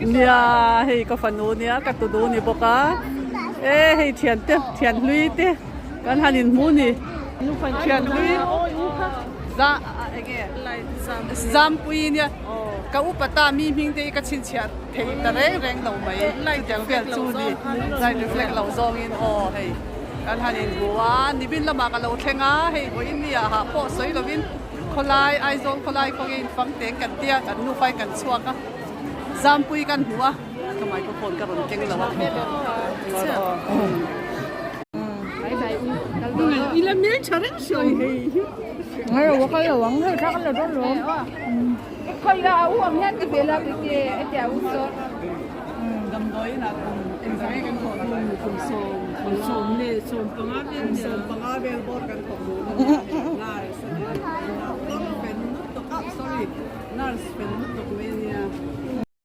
Nia hei ka fanu nia ka tunu ni bawk a e hei thian te thian hlui te kan han inhmu ni thian hlui za enge zampui nia ka upa ta mi hming te hi ka chhinchhiah thei ta reng reng lo mai chutiang vel chu ni light reflect lo zawngin aw hei kan han inhmu a nibin lamah ka lo thleng a hei vawiin ni ah hah pawh sawi lovin Khawlai, Aizawl khawlai kawngin infang teng kan tia, kan nufain kan chhuak a, Zampui kan hmu a, ka microphone ka rawn keng lo a. Nurse fel lutuk mai ania.